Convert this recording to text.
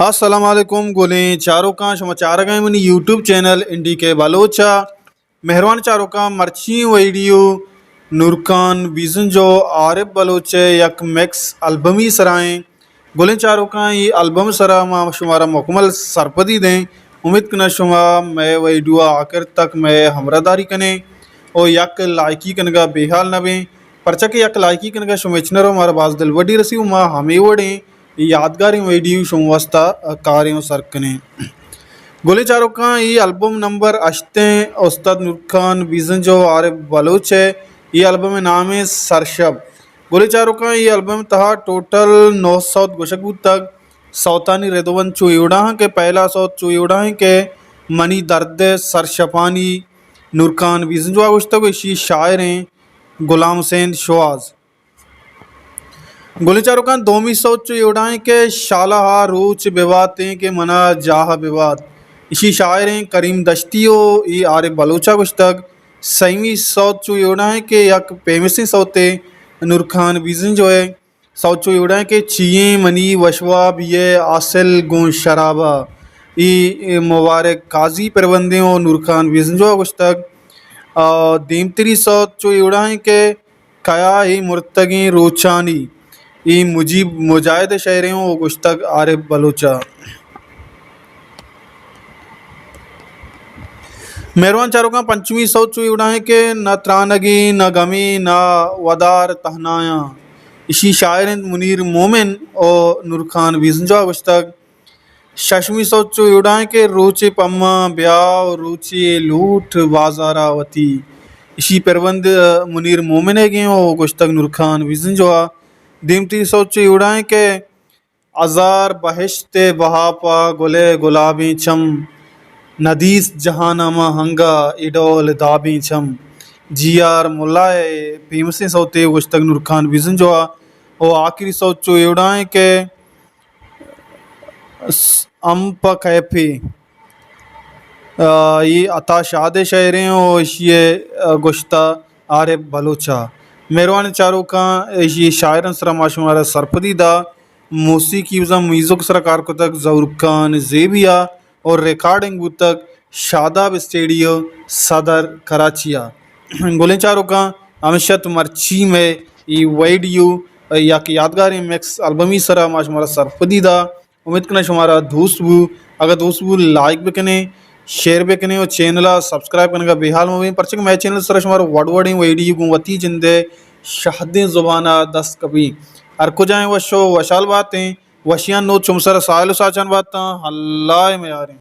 السلام علیکم گلیں چاروکاں، شما چارگ ءَ منی یوٹیوب چینل این ڈی کے بلوچ ءَ۔ مہروان چاروکاں، مرچی ویڈیو نورخان بیزنجو عارف بلوچ ءِ یک مکس البمی سرا ایں۔ گلیں چاروکاں، اے البم سرا ما شمارا مکمل سرپدی دیں۔ امید کناں شما مئے ویڈیو آخر تک مئے ہمراہ داری کنیں او یک لائکی کنگا بے حال نہ بیں، پرچا کہ یک لائکی کنگا شمئے چنر و مارا باز دلبڈی رسی و ما ہمے وڑیں یادگاریں ویڈیو شما واسطہ کاریں و سر کنیں۔ گلیں چاروکاں، اے البم نمبر ہشتیں، استاد نورخان بیزنجو عارف بلوچ ءِ۔ اے البم ءِ نام ایں سرشپ۔ گلیں چاروکاں، اے البم تہا ٹوٹل نو سوت گوشگ بوتگ۔ سوتانی ردوبند چو اے وڑا ایں کہ پہلا سوت چو اے وڑا ایں کہ منی درد ءِ سرشپانی، نورخان بیزنجو ءَ گوشتگ و اشی شاعر ایں غلام حسین شوہاز۔ گلیں چاروکاں، دومی سوت چو اے وڑا ایں کہ شالا ہا روچ بباتیں کہ منا جاہ ببات، اشی شاعر ایں کریم دشتی و اے عارف بلوچ ءَ گوشتگ۔ سیمی سوت چو اے وڑا ایں کہ یک پیمسیں سوتے نورخان بیزنجو ءِ۔ سوت چو اے وڑا ایں کہ چیئیں منی وشواب یہ حاصل گوں شرابا، اے مبارک قاضی پروندیں و نورخان بیزنجو ءَ گوشتگ۔ آ، دیمتری سوت چو اے وڑا ایں کہ کیا اے مرتگیں روچانی، اے مجیب مجاہد ءِ شعر ایں و گوشتگ عارف بلوچ ءَ۔ مہروان چاروکاں، پنچمی سوت چو اے وڑا ایں کہ نہ ترانگیں، نہ گمیں، نہ ودار تہنایاں، اشی شاعر انت منیر مومن و نورخان بیزنجو ءَ گوشتگ۔ ششمی سوت چو اے وڑا ایں کہ روچے پما بیا و روچے لوٹ بازارا وتی، اشی پروند منیر مومن ئیگیں و گوشتگ نورخان بیزنجو ءَ۔ دیمتری سوت چو اے وڑا ایں کہ ہزار بہشت ءِ بہا پہ گل ءِ گلابیں چم، ندیست جہان ءَ ماں ہنگا اے ڈول دابیں چم۔ جی آر ملا ءِ پیمسیں سوتے گوشتگ نورخان بیزنجو ءَ۔ و آخری سوت چو اے وڑا ایں کہ س-، ہم پہ کیفے، آ، اے عطا شاد ءِ شعر ایں و اشی ءَ، آ، گوشتہ عارف بلوچ ءَ۔ مہروان چاروکاں، اشی شاعران سرا ما شمارا سرپدی دا۔ موسیقی بزاں میوزک سرا کار کتگ ظہور خان زیبی ءَ اور ریکارڈنگ بوتگ شاداب اسٹیڈیو صدر کراچی ءَ۔ گلیں چاروکاں، ہمیشہ تو مرچی مئے اے ویڈیو یک یادگاریں مکس البمی سرا ما شمارا سرپدی دا۔ امید کناں شمارا دوست بو۔ اگہ دوست بو، لائک بکنیں، شیئر بکنیں و چینل ءَ سبسکرائب کنگا بے حال مبیں، پرچہ کہ مئے چینل سرا شمارا وڑ وڑیں ویڈیو گوں وتی جند ءِ شہدیں زبان ءَ دست کپی۔ ہر کجائیں وش و وشحال باتیں، وشیاں نو چمسر ساحل و ساچان باتاں، اللہ ءِ میاریں۔